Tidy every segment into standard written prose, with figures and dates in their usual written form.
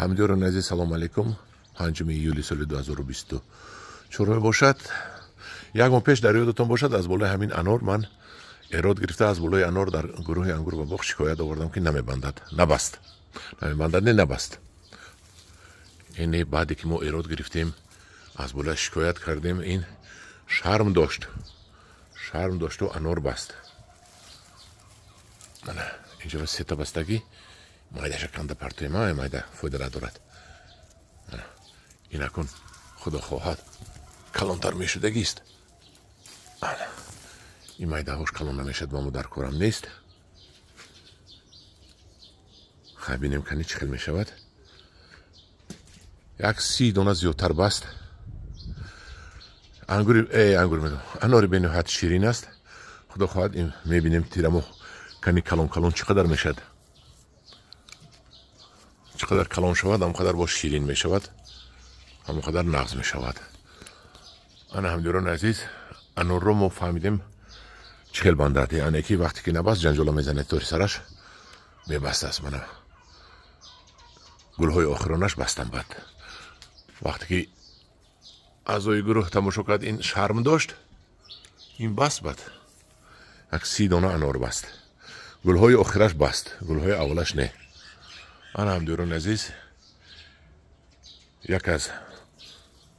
Ҳамдиёрони азиз, салому алайкум. 5 июли соли 2024 бошад. Як моҳ пеш дар ёдатон бошад, аз болои ҳамин анор ман эрод гирифта, аз болои анор дар гурӯҳи ангур ва боғ шикоят овардам, ки намебандад, набаст. Намебандад, не набаст. Ине баъде ки мо эрод гирифтем, аз болоя шикоят кардем, ин шарм дошт. Шарм дошту анор баст. Ана инҷо сета бастагӣ, майдаша канда партоем, майда фоида надорад. Инакун худо хоҳад калонтар мешудагист. Ин майдаҳош калон намешад, ба мо дар корам нест. Хай бинем, кани чӣ хел мешавад. Як 30 дона зиёдтар баст. Ангури ангур мегӯям, анори бениҳоят ширин аст. Худо хоҳад мебинем тирамоҳ кани калон калон чӣ қадар мешавад. Чӣ қадар калон шавад, ҳам қадар боз ширин мешавад, ҳам қадар нағз мешавад. Ана ҳамдиёрони азиз, анорро мо фаҳмидем чӣ хел бандад. Яъне ки вақте ки набаст, ҷанҷола мезанед тори сараш мебастааст. Мана гулҳои охиронаш бастан. Бад вақте ки аъзои гурӯҳ тамошо кард, ин шарм дошт, ин баст. Бад як 30 дона анор баст. Гулҳои охираш баст, гулҳои аввалаш не. Ана ҳамдиёрони азиз, як аз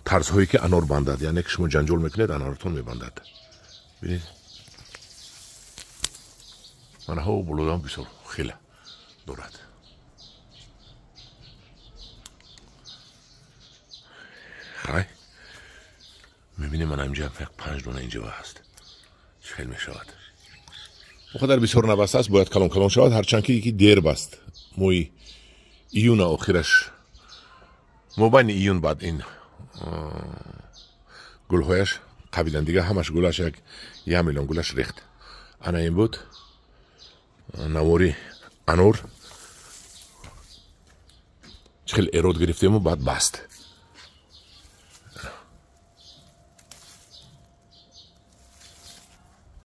тарзҳое ки анор бандад, яъне ки шумо ҷанҷол мекунед, аноротон мебандад. Бинед, манаҳо болоям бисёр хеле дорад. Хай мебинем, мана инҷа як 5 дона инҷа ҳаст, чӣ хел мешавад. Он қадар бисёр набастааст, бояд калон калон шавад, ҳарчанд ки дер баст. Моҳи июна охираш, мобайни июн баъд ин гулҳояш қабидан, дига ҳамаш гулаш як миллион гулаш рехт. Ана ин буд навори анор, чӣ хел эрод гирифтему баъд баст.